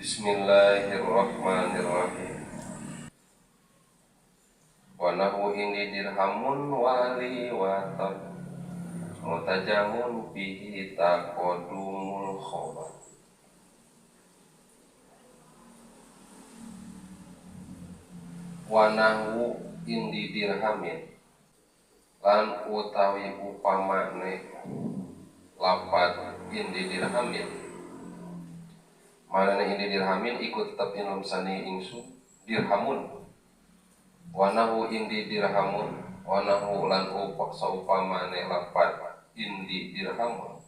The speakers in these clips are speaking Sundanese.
Bismillahirrahmanirrahim. Wa nahwu indi dirhamun wali watab mutajamun bihi taqadumul khobar. Wa nahwu indi dirhamin lan utawi upamane lapad indi dirhamin, manane indi dirhamin iku tetep ing sani ingsun dirhamun. Wa nahwu indi dirhamun wa nahwu lan upaksa upamane lapad indi dirhamun,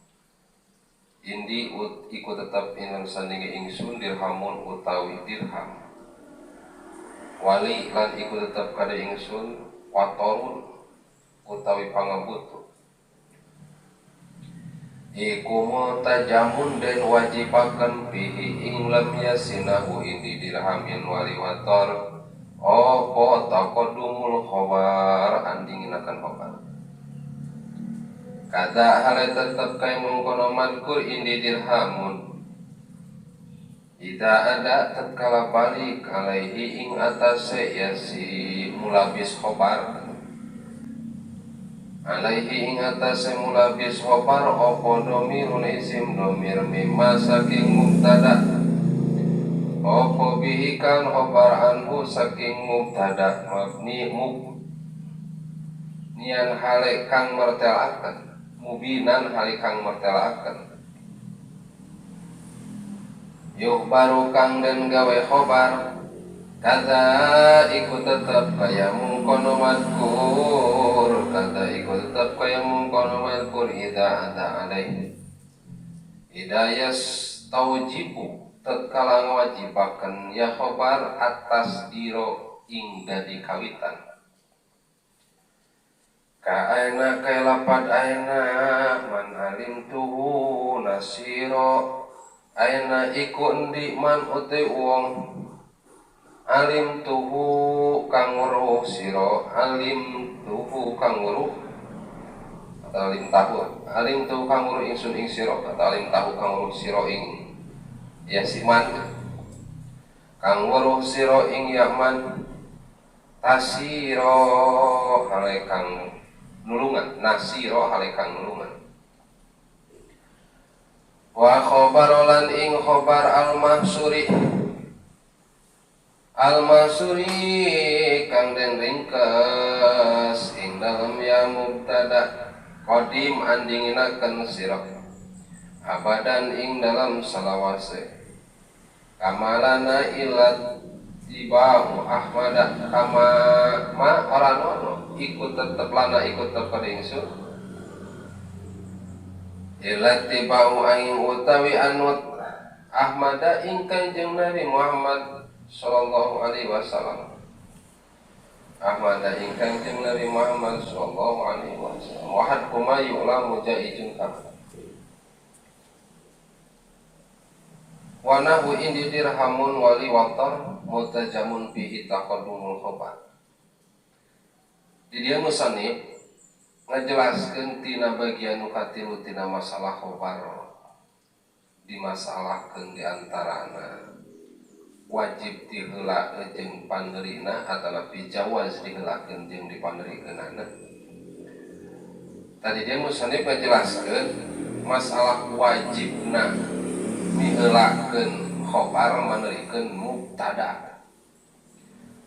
indi iku tetep ing sani ingsun dirhamun utawi dirham. Wali lan iku tetep kada ingsun watorun utawi pangabutuh. Iku mutajamun den wajibaken bihi ing lam yasinahu indi dirhamin wali wator opo taqaddumul khobar andinginakan khobar. Kada hale tetep kaya mengkono madkur indi dirhamun ida ada tatkala balik alaihi ing atase ya si mulabis khobar. Alaihi ing atase mulabis khobar opo domirun isim domir mimma saking mubtada opo bihi kan khobar anhu saking mubtada mabni mub nian hale kang mertelaken mubinan hale kang mertelaken yukhbaru kang den gawe khobar kada iku tetep kaya mungkono madkur, kada iku tetep kaya mungkono madkur ida ada alaihi ida yastaujibu tatkala ngawajibaken ya khobar atas diro ing dadi kawitan. Ka aina kaya lapad aina man alim tuhu nasiro aina iku endi man uti wong alim tuhu kang weruh sira, alim tuhu kang weruh atau alim tahu, alim tuhu kang weruh ingsun ing sira atau alim tahu kang weruh sira ing yasiman kang weruh sira ing yaman tasira hale kang nulungan, nasira hale kang nulungan. Wa khabarolan ing khabar al-mahsuri al-masuri kang den ringkes ing dalem ya mubtada qadim andinginaken sira abadan ing dalam salawase kamalana ilat tibahu ahmada kama ma ora ono iku tetep lana iku tetep ingsun ilat tibahu aing utawi anut ahmada ing Kanjeng Nabi Muhammad sallallahu alaihi wasallam. Ahmad ing Kanjeng Nabi Muhammad sallallahu alaihi wasallam wahad kuma yu'lamu jaijun kama wa nahu indi dirhamun wali watar mutajamun bihi taqaddumul khobar. Di dia musannif ngajelaskeun tina bagian nu katilu tina masalah khobar dimasalahkeun di antarana wajib diheula jeung panerina atanapi jawaz diheulakeun jeung dipanerikeunana. Tadi dia musannif ngajelaskeun masalah wajibna miheulakeun khobar manerikeun mubtada.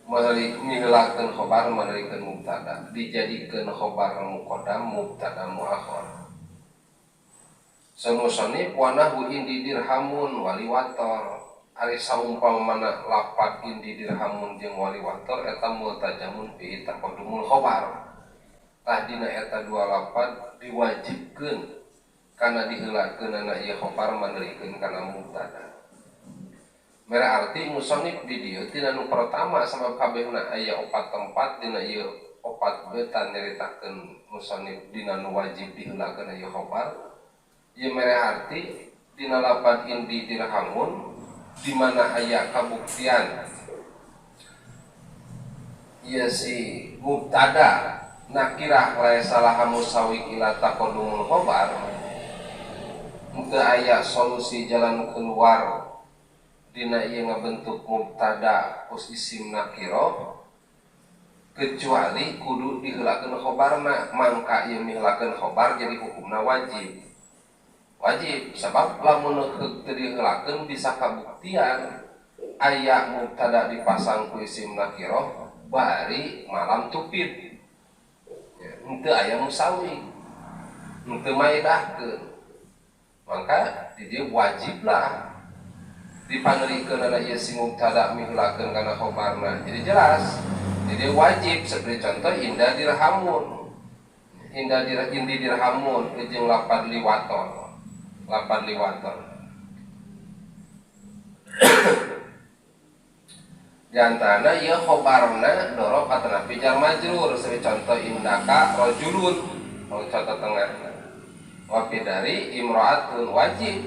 Miheulakeun khobar manerikeun mubtada dijadikeun khobar muqaddam mubtada muakhir. Samusannif wa nahwu indi dirhamun wali wator ari saumpamana lapad indi dirhamun jeung wali wator eta multajamun bihi taqaddumul khobar. Tah dina eta dua lapad diwajibkeun kana diheulakeunana ieu khobar manerikeun kana mubtada. Mere arti musannif di dieu tina nu pertama sabab kabehna aya opat tempat dina ieu opat betan nyaritakeun musannif dina nu wajib diheulakeun ieu khobar. Ieu mere arti dina lapad indi dirhamun di mana aya kabuktian ieu si mubtada nakirah laisa laha musawik ila taqaddumul khobar, henteu aya solusi jalan keluar dina ieu ngabentuk mubtada ku isim nakirah kecuali kudu diheulakeun khobarna mangka ieu miheulakeun khobar jadi hukumna wajib. Wajib sabab lamun teu diheulakeun bisa kabuktian aya mubtada dipasang ku isim nakirah bari malam tupit. Henteu aya musawi. Henteu maedahkeun. Maka di dieu wajiblah dipanerikeun ieu si mubtada miheulakeun kana khobarna. Jadi jelas jadi wajib seperti contoh indah dirhamun. Indah indi dirhamun jeung lapad liwaton. Lapad liwaton. Di antarana ieu khobarna dorob atanapi jar majrur seperti contoh indaka rajulun contoh tengahna. Wa dari imro'atun wajib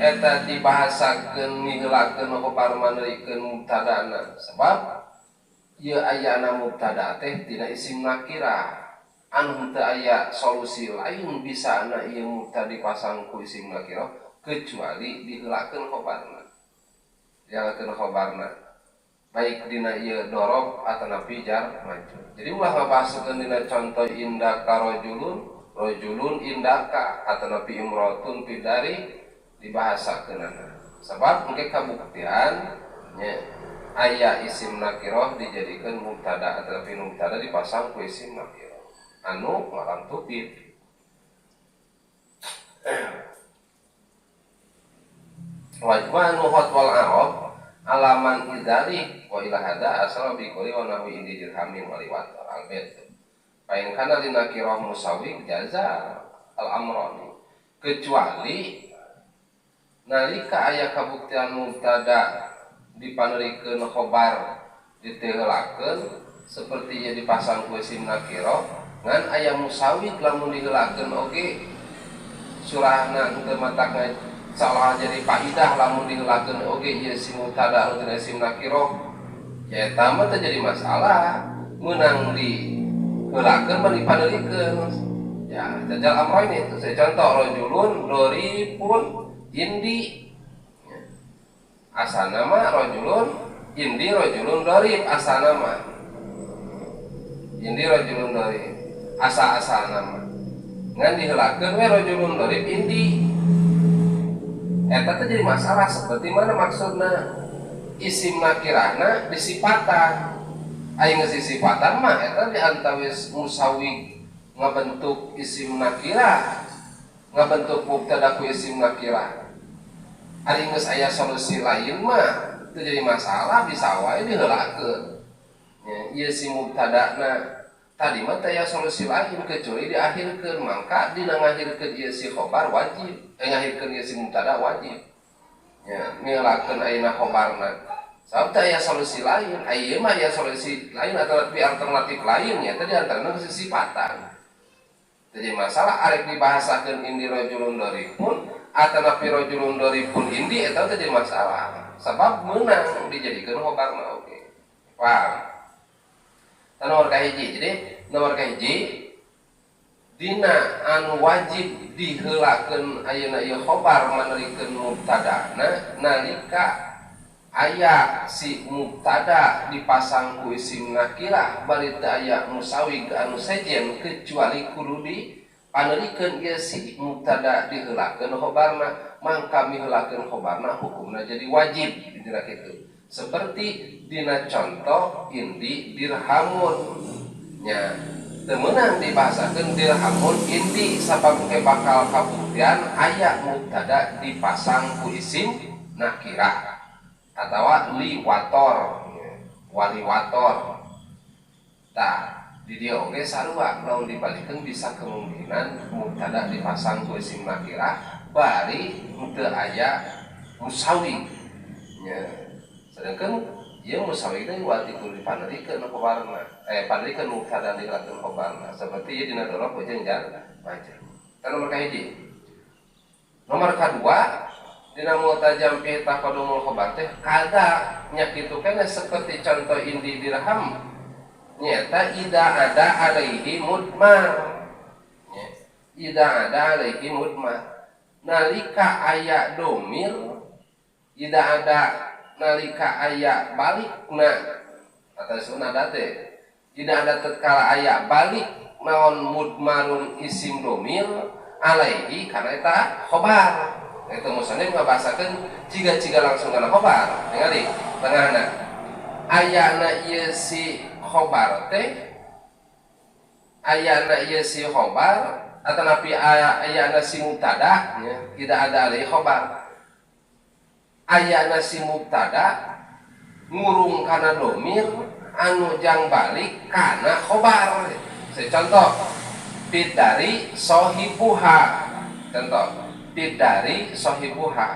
eta dibahasakeun miheulakeun khobar manerikeun mubtadana sebab ieu ayana mubtada teh tina isim nakirah anu teu aya solusi lain bisa na ieu mubtada dipasang ku isim nakirah kecuali diheulakeun khobarna. Diheulakeun khobarna baik dina ieu dorob atanapi jar majrur. Jadi ulah ngabahasakeun dina contoh indaka rajulun, rajulun indaka atanapi imratun fidari dibahasakeunana. Sebab engke kabuktian nya aya isim nakirah dijadikeun mubtada atanapi mubtada dipasang ku isim nakirah anu malam tupit. Wajma nu hotwal arab alaman idzalik wa ila hada asal bi qoli wa nahwi indi dirhamin wa liwat al bait. Fa in kana linakirah musawwi jaza al amrani kecuali nalika aya kabuktian mubtada dipanerikeun khobar diteheulakeun seperti ieu dipasang ku isim nakirah ngan aya musawwi lamun diheulakeun oge surahna teu matak salah jadi faidah lamun diheulakeun oge ieu si mubtada anu tina isim nakirah ya eta mah teu jadi masalah meunang diheulakeun mah dipanerikeun ya jajal amroin itu saya contoh rajulun doripun indi asana mah rajulun indi rajulun dorib asana mah indi rajulun dorib asa-asana mah ngan diheulakeun we rajulun dorib indi eta teh jadi masalah seperti mana maksudna isim nakirahna disipatan aya geus disipatan mah eta di antawis musawi ngabentuk isim nakirah ngabentuk mubtada ku isim nakirah ari geus aya solusi lain mah teu jadi masalah bisa wae diheulakeun nya ieu si mubtadana tadi mah teu aya solusi lain kecuali diakhirkeun mangka dina ngakhirkeun ieu si khobar wajib ngakhirkeun ieu si mubtada wajib nya miheulakeun ayeuna khobarna sabab teu aya solusi lain aya mah aya solusi lain atau alternatif lain nya tadi antarana geus sifatan jadi masalah arek dibahasakeun indi rajulun doripun atanapi rajulun doripun indi eta teh jadi masalah sabab meunang dijadikeun khobarna oge paham. Nomor kahiji, jadi nomor kahiji dina anu wajib diheulakeun ayeuna ieu khobar manerikeun mubtadana nalika aya si mubtada dipasang ku isim nakirah bari teu aya musawwi anu sejen kecuali kudu dipanerikeun ieu si mubtada diheulakeun khobarna mangka miheulakeun khobarna hukumna jadi wajib dina kitu. Seperti dina contoh indi dirhamun nya teu meunang dibahasakeun dirhamun indi sabab engke bakal kabuktian aya mubtada dipasang ku isim nakirah atawa liwator waliwator tah di dieu oge sarua lamun dibalikeun bisa kemungkinan mubtada dipasang ku isim nakirah bari teu aya musawi nya. Sedangkan ieu musawi teh wajib kudu dipanerikeun khobarna panerikeun mubtada diheulakeun khobarna seperti ieu dina dorob jeung jar majrur. Eta nomor kahiji. Nomor kadua dina mutajam fi taqaddumul khobar teh kada nya kitu keneh seperti contoh indi dirham nyata ida ada alaihi mudmar nya ida ada alaihi mudmar nalika aya domir Ida ada nalika aya balikna atau disebut ada teh tidak ada tatkala aya balik naon mudmarun isim domir alaihi karena eta khobar. Itu musannif ngabahasakeun ciga-ciga langsung kana khobar. Ningali tengahna ayana ieu si khobar teh, ayana ieu si khobar atau napi ayana si mubtada nya, tidak ada alaihi khobar, ayana si mubtada ngurung kana domir anu jang balik kana khobar. Saya contoh fid dari sohibuha, contoh fid dari sohibuha,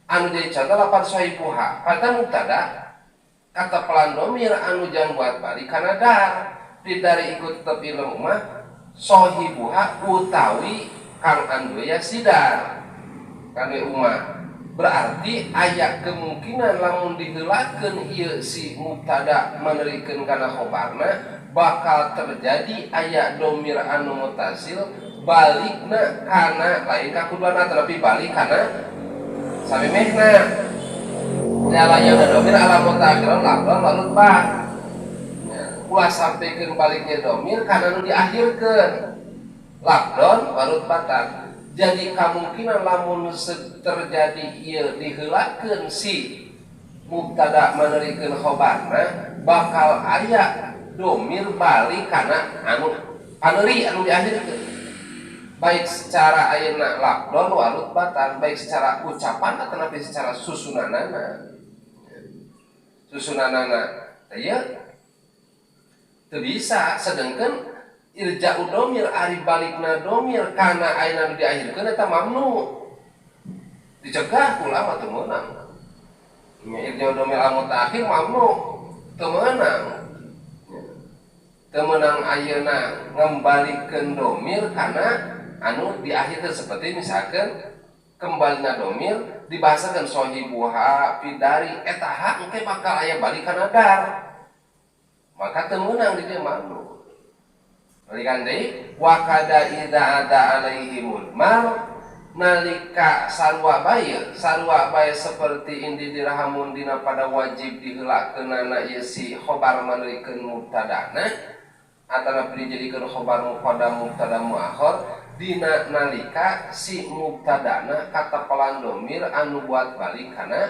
anu jadi contoh lapan sohibuha pada mubtada kata pelan domir anu jang buat balik kana dar fid dari ikut tetep ilmu mah sohibuha utawi kang andu ya sidar kang umah. Berarti aya kemungkinan lamun diheulakeun ieu si mubtada manerikeun kana khobarna bakal terjadi aya domir anu mutasil balikna kana lain kakuduana tapi balik kana samemehna nyalanya udah domir ala mutaakhiran lafdhan lalu ba ulah sampaikan baliknya domir karena nu diakhirkeun lafdhon warut batan. Jadi kemungkinan lamun terjadi ieu diheulakeun si mubtada manerikeun khobarna bakal aya domir balik kana anu paneuri anu diakhirkeun, baik secara ayeuna lafdhon warut batan, baik secara ucapan atau napi secara susunanana. Susunanana ieu teu bisa, sedangkan irja'u domir ari balikna domir kana ayeuna nu diakhirkeun eta mamnu dicegah ku ulama, teu meunang nya. Irja'u domir al mutaakhir mamnu, teu meunang, teu meunang ayeuna ngembalikeun domir kana anu diakhirkeun. Seperti misalkan kembalina domir dibahasakan sohibuha fid dari eta ha engke bakal aya balik kana dar, maka teu meunang di dieu, mamnu. Balikan deui, wa kada idza ada alaihi mudmar nalika sarua bae, sarua bae seperti indi dirhamun dina pada wajib diheulakeunana ieu si khobar manerikeun mubtadana atana dijadikeun khobar muqaddam mubtada muakhir dina nalika si mubtadana kata pelan domir anu buat balik kana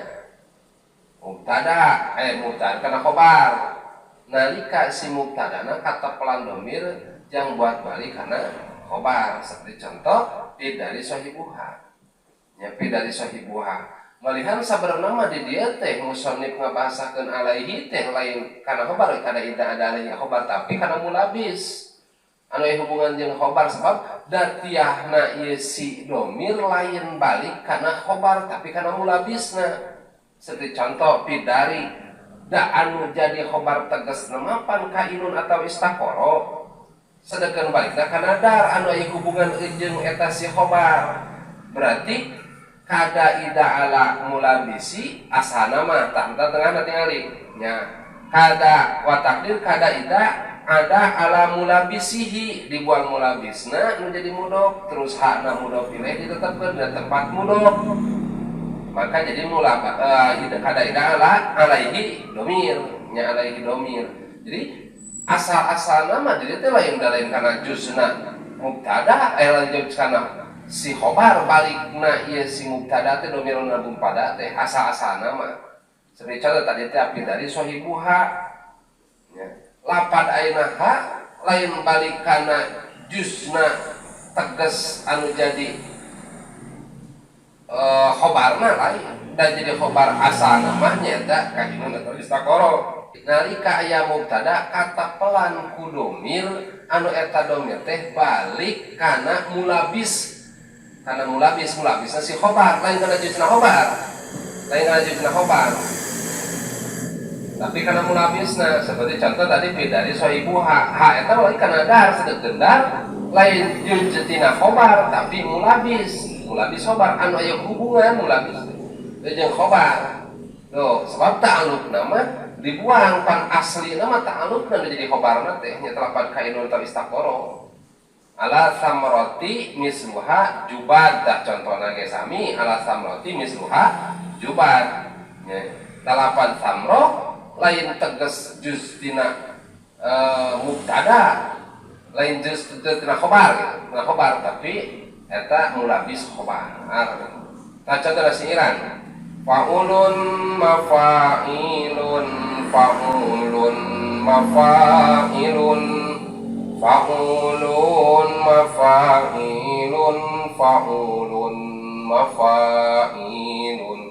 mubtada, mubtada kana khobar, nalika si mubtadana kata pelan domir yang buat balik karena khobar. Seperti contoh dari sohibuha ya, dari sohibuha malihan sabarna mah di dieu teh musannif ngabahasakeun alaihi teh lain kana khobar, kada ida ada alaihi khobar, tapi kana mulabis anu aya hubungan jeung khobar, sebab datiahna ieu si domir lain balik kana khobar tapi kana mulabisna. Seperti contoh fid dari da anu jadi khobar tegas nemapan kainun atau istakoro, sedangkan balikna kana dar anu aya hubungan jeung eta si khobar. Berarti kada ida ala mulabisi asana mah tah tengah tingali nya, kada wa takdir kada ida ada ala mulabisihi, dibuang mulabisna nu jadi mudhof, terus hakna mudhof ilaih ditetapkeun di tempat mudhof, maka jadi mula kada ida ala alaihi domir nya, alaihi domir. Jadi asal-asal nama jadi teh lain lain karena juzna mubtada, lain juz kana si khobar balikna ieu si mubtada teh domir mubtada teh asal-asal nama. Seperti contoh tadi teh api dari sohibuha ya. Lapad ayeuna ha lain balik kana juzna tegas anu jadi khobarna lain dan jadi khobar asal namanya eta kainun atau istakoro nalika aya mubtada kata pelan ku domir anu eta domir teh balik kana mulabis, kana mulabis, mulabisna si khobar, lain kana juzna khobar, lain kana juzna khobar tapi kana mulabisna. Seperti contoh tadi dari sohibuha, ha eta lain kana dar, sedeukeun dar lain juztina khobar tapi mulabis, mulabis khobar anu aya hubungan mulabis jeung khobar tuh, sebab ta'alluq nama dibuang pan asli nama ta'alluqna jadi khobarna teh nya telapan kainun atau istakoro ala samroti misluha jubad. Dah contohna ge sami ala samroti misluha. jubat nya talapan samroh lain tegas juz tina mubtada lain juz tina khobar gitu tina khobar tapi eta mulabis khobar. Tah contohna syiiran faulun mafailun faulun mafailun faulun mafailun faulun mafailun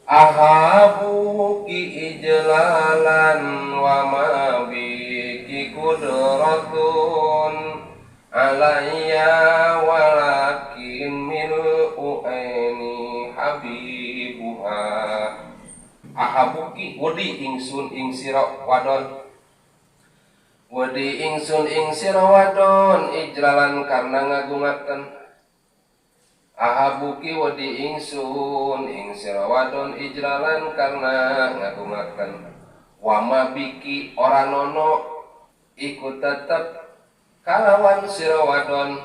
ahabuki ijlalan wa ma biki qudratun alayya walakin mil'u aini habibuha. Ahabuki wedi ingsun ing sira wadon wedi ingsun ing sira wadon ijlalan karna ngagungakeun. Ahabuki wedi ingsun ing sira wadon ijlalan karna ngagungakeun. Wama biki ora nono iku tetep kalawan sira wadon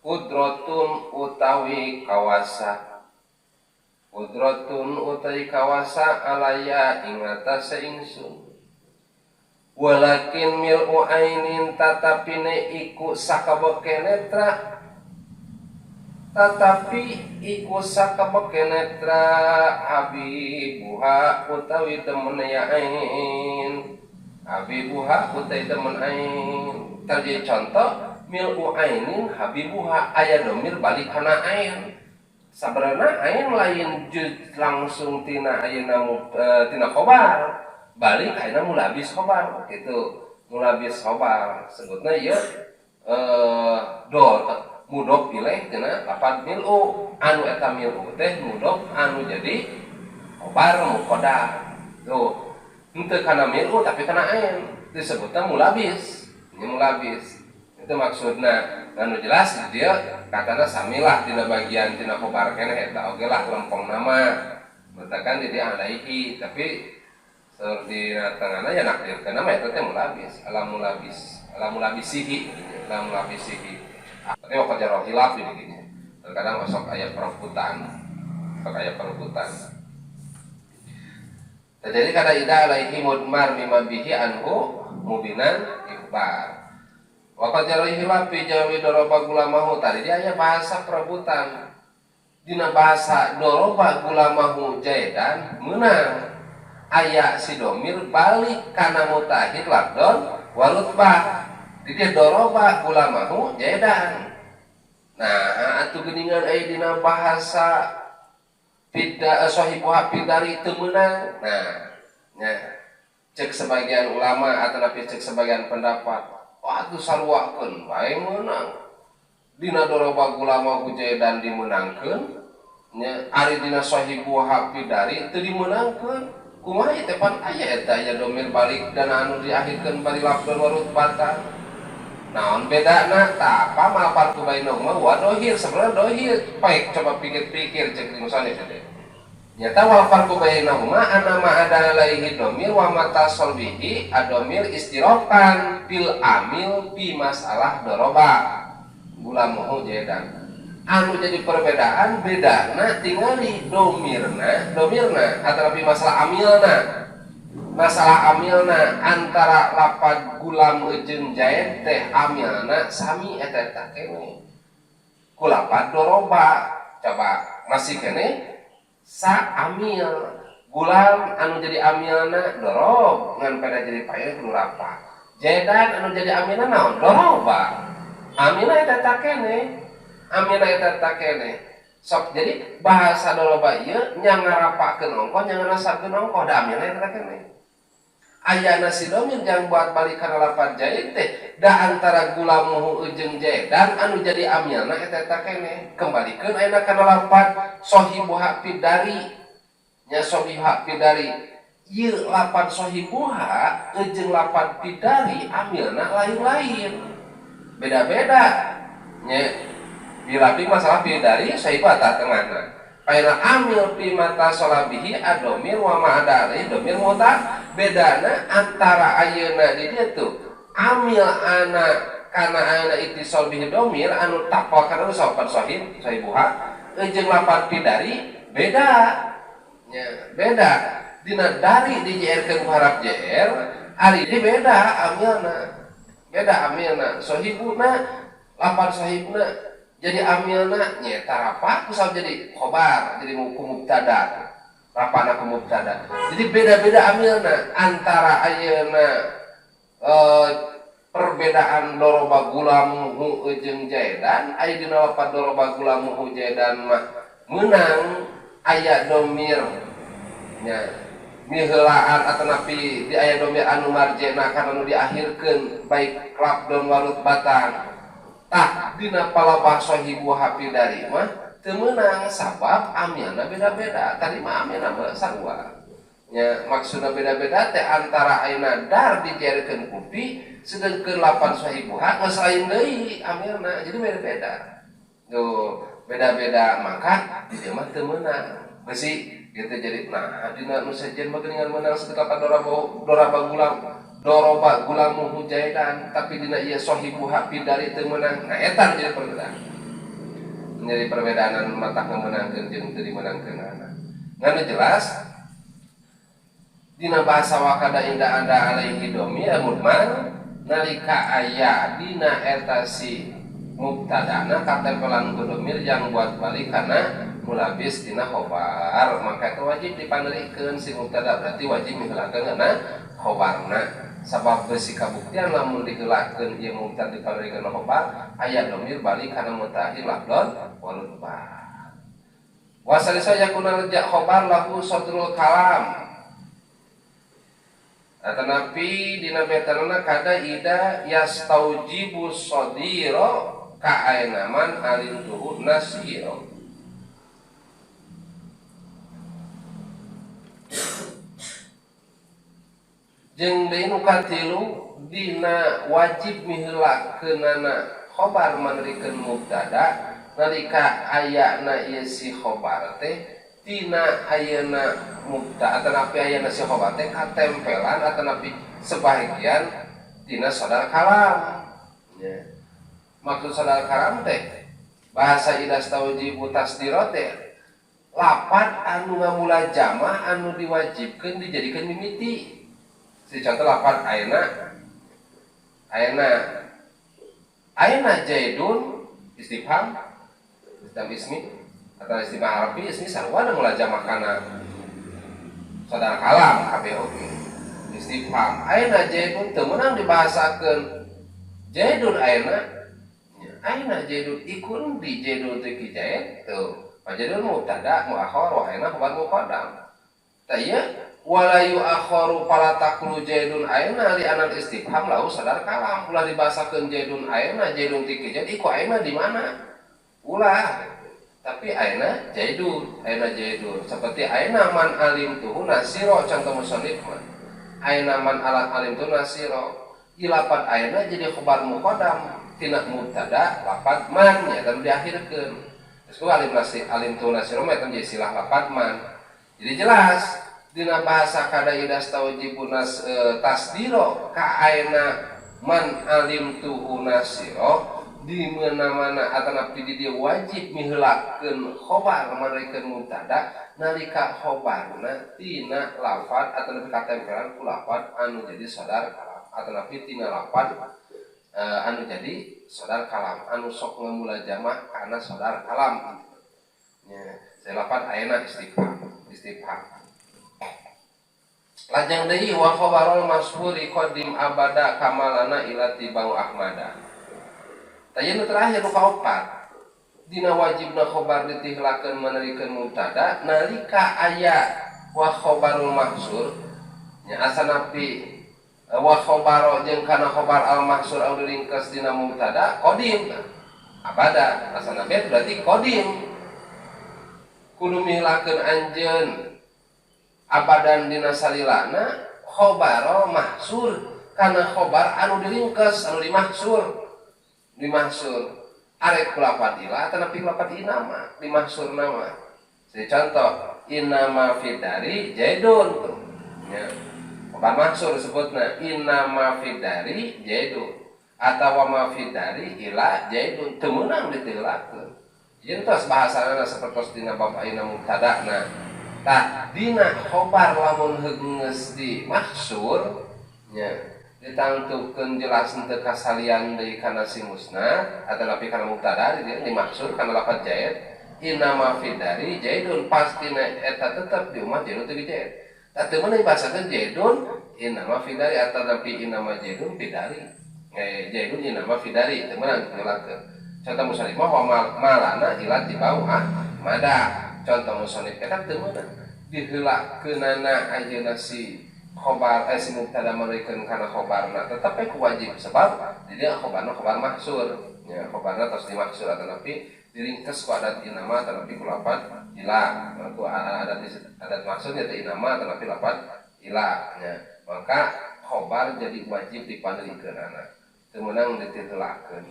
kudrotun utawi kawasa kudrotun utawi kawasa alaya ing atase ingsun. Walakin mil'u ainin tatapine iku sakabeke netra tetapi iku sakabeke netra habibuha utawi temen ya ain habibuha utawi temen ain. Terjadi contoh mil'u ainin habibuha aya domir balik kana ain. Sabarana ain lain juz langsung tina ayeuna tina khobar balik ayeuna mulabis khobar gitu mulabis khobar sebutna ieu do mudhof ilaih tina lapad mil'u anu eta mil'u teh mudhof anu jadi khobar muqaddar tuh henteu kana mil'u tapi kana ain disebutna mulabis ini mulabis itu maksudna. Anu jelas dia katana samilah tina bagian tina khobar keneh eta oge lah lempong nama betakan di dia alaihi tapi saur dina tengahna ya nakdirkeun nama eta teh mulabis ala mulabis ala mulabisihi ala mulabisihi. Tapi waktu jarah hilaf di dinya terkadang sok aya perebutan sok aya perebutan. Jadi kada ida alaihi mudmar mimma bihi anhu mubinan ikhbar. Waqad jarah hilaf fi jawi doroba gulamahu tadi dia aya bahasa perebutan dina bahasa doroba gulamahu jaidan meunang aya si domir balik kana mutahid labdon walutbah di dia doroba gulamahu jaidan. Nah atuh geuningan aya dina bahasa pida sahibuha pidari teu meunang. Nah nya cek sebagian ulama atau napi cek sebagian pendapat wah atuh saruakeun bae meunang dina doroba gulamahu jaidan dimeunangkeun nya ari dina sahibuha pidari teu dimeunangkeun kumaha ieu teh pan aya eta aya domir balik dan anu diakhirkeun bari lafdon warutbatan naon bedana tah apa mal farqu bainahuma wa dohir sebenarnya dohir baik coba pikir-pikir cek di musannif teh nyata wal farqu bainahuma anna ma ada alaihi domir wa ma tasal bihi adomir istirakan bil amil bi masalah doroba gulamuhu jaidan anu jadi perbedaan bedana tingali domirna domirna atau lebih masalah amilna masalah amilna antara lapad gulam jeung jaid teh amilna sami eta eta kene ku lapad doroba coba masih kene sa amil gulam anu jadi amilna dorob ngan pada jadi pae kudu rapa jaidan anu jadi amilna naon doroba amilna eta eta kene amilna eta eta kene sok jadi bahasa doroba ieu nya ngarapakeun ongkoh nya nganasabkeun ongkoh da amilna eta kene ayana si domir jang buat balik kana lapad jaid teh da antara gulamuhu jeung jaidan anu jadi amilna eta eta kene kembalikeun ayeuna kana lapad sahibuha pidari nya sahibuha pidari ieu lapad sahibuha jeung lapad pidari amilna lain-lain beda-beda nya bila masalah pidari sahibuha tah tengahna ayeuna amil fi mata solabihi adomir wa ma ada alaihi domir muta bedana antara ayeuna di dieu tuh amil ana kana ayeuna ittisal bihi domir anu taqwa kana sopan sahib sahibuha jeung lapad pidari Beda nya, beda dina dari dijerkeun ku harap jer ari di beda amilna, beda amilna sohibuna lapan sohibna jadi amilna nyaeta rafa ku sabab jadi khobar jadi ku mubtada rafana ku mubtada. Jadi beda-beda amilna antara ayeuna perbedaan doroba gulamuhu jeung jaidan aya dina lapan doroba gulamuhu jaidan mah meunang aya domir nya miheulaan atanapi di aya domir anu marjena kana nu diakhirkeun baik labdon warut batang. Tah dina palabah sahibu hafi dari mah teu meunang sabab amilna beda-beda. Tadi mah amilna mah sarua. Nya maksudna beda-beda teh antara ayeuna dar dijerkeun kupi sedengkeun lapan sahibuha geus lain deui amilna. Jadi beda-beda. Tuh, beda-beda maka di dieu mah teu meunang. Besi gitu jadi nah dina nu sejen mah geuningan meunang sakitu doroba gulam doroba gulamuhu jaidan tapi dina ieu sahibuha pidari teu meunang. Nah eta jadi perbedaan. Menjadi perbedaan anu matak meunangkeun jeung teu dimeunangkeunana. Ngan jelas dina bahasa wakada inda ada alaihi domir mudmar nalika aya dina eta si mubtadana katempelan ku domir yang buat balik karena mulabis dina khobar maka itu wajib dipanerikeun si mubtada berarti wajib miheulakeun kana khobarna sabab besi kabuktian lamun diheulakeun ieu mubtada dipanerikeun khobar aya domir balik kana mutakhir lafdon warutbah wasalisa yakuna rejak khobar lahu sadrul kalam. Atanapi dina betanana kada ida yastaujibu sodiro ka'ainaman alintuhu nasiro. Jeung deui nu katilu dina wajib miheulakeunana khobar manerikeun mubtada nalika ayana ieu si khobar teh tina ayeuna mubtada atanapi ayana si khobar teh katempelan atanapi sebagian tina sodar kalam. Ya. Maksud sodar kalam teh bahasa idastaujibu tasdiro teh lapan anu ngamula jama anu diwajibkeun dijadikeun mimiti. Si contoh lapan ayeuna ayeuna ayeuna jaidun istifham istifham ismi atau istifham harfi ismi sarua da mulajamah kana sadar kalam kabeh oge istifham ayeuna jaidun teu meunang dibahasakeun jaidun ayeuna ayeuna jaidun ikun di jaidun teh ki jaid tuh jaidun mubtada muakhar wa ayeuna khabar muqaddam tah ieu wala yu'akharu fala taqulu jaidun ayeuna li anal istifham lahu sadar kalam ulah dibahasakeun jaidun ayeuna jaidun teh ki jaid iku ayeuna di mana ulah. Tapi aina jaidun, aina jaidun. Seperti aina man alim tuhu nasiro contoh musonif mah. Aina man alat alim tuhu nasiro. Ilapat aina jadi khobar muqaddam tina mubtada lapat man nya dan diakhirkeun. Terus ku alim nasi alim tuhu nasiro mah eta jadi silah lapat man. Jadi jelas dina bahasa kada idastaujibu nas tasdiro ka aina man alim tuhu nasiro di mana-mana atanapi di dia wajib miheulakeun khobar manerikeun mubtada nalika khobarna tina lafad atanapi katempelan ku lafad anu jadi sadar kalam atanapi tina lafad anu jadi sadar kalam anu sok ngamulajamah kana sadar kalam nya saya lafad ayeuna istifham istifham lajeng deui wa khabarul mashhuri qadim abada kamalana ila tibau ahmada. Tayeu terakhir nu kaopat dina wajibna khobar ditihlakeun manerikeun mubtada nalika aya wa khobarul mahsur nya asanapi wa khobaro jeung kana khobar al mahsur anu diringkes dina mubtada qadim abada asanapi berarti qadim kudu mihlakeun anjeun abadan dina salilana khobaro mahsur kana khobar anu diringkes anu dimahsur dimahsur arek kulapat ila atanapi kulapat inama dimahsur nama. Jadi contoh inama fidari jaidun tuh nya khobar mahsur disebutna inama fidari jaidun atawa ma fidari ila jaidun teu meunang ditilakeun Yen tos bahasana sapertos dina bab ayeuna mubtada'na. Tah dina khobar lamun geus di mahsur nya ditangtukeun jelas henteu kasalian deui kana si musnad atanapi kana mubtada di dieu dimaksur kana lafaz zaid inama fidari zaidun pastina eta tetep di umah zaidun teu zaid. Tah teu meunang dibahasakeun zaidun inama fidari atanapi inama zaidun fidari. Zaidun inama fidari teu meunang dilakeun. Contoh musannif mah wa malana ila tibau ahmada. Contoh musannif eta teu meunang diheulakeunana ayeuna si khobar si mubtada manurikeun kana khobarna tetep we wajib sebab di dieu khobarna khobar mahsur nya khobarna tos dimaksur atanapi diringkes ku adat inama atanapi ku lafaz ila ku adat adat maksudnya teh inama atanapi lafaz ila nya maka khobar jadi wajib dipanderikeunana teu meunang ditiheulakeun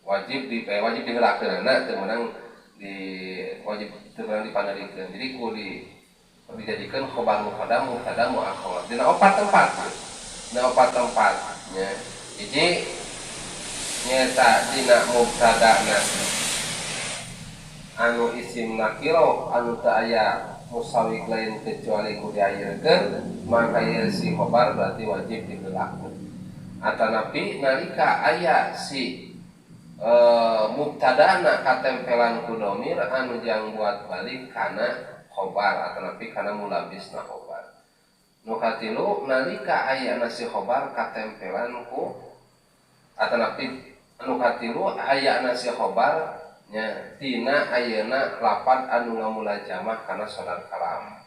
wajib di wajib diheulakeunana teu meunang di wajib teu meunang dipanderikeun jadi ku di dijadikan khobar muqaddam mubtada muakhar dina opat tempat dina opat tempat nya hiji nyaeta dina mubtadana anu isim nakiro anu teu aya musawik lain kecuali ku diakhirkeun maka ieu si khobar berarti wajib diheulakeun atanapi nalika aya si mubtadana katempelan ku domir anu jang buat balik kana khobar atanapi kana mulabisna khobar. Nu katilu nalika aya si khobar katempelan ku atanapi nu katilu aya si khobar nya tina ayeuna lapad anu ngamulajamah kana sodar kalam.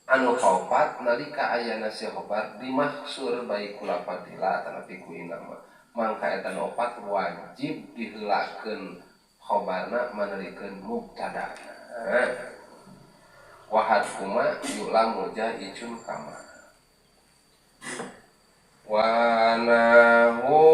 Anu kaopat nalika aya si khobar dimaksur baik ku lapad ila atanapi ku inama. Mangka eta nu opat wajib diheulakeun khobarna manurikeun mubtadana. Wahad kuma yu'lamu ja'ijun kama. Wa nahu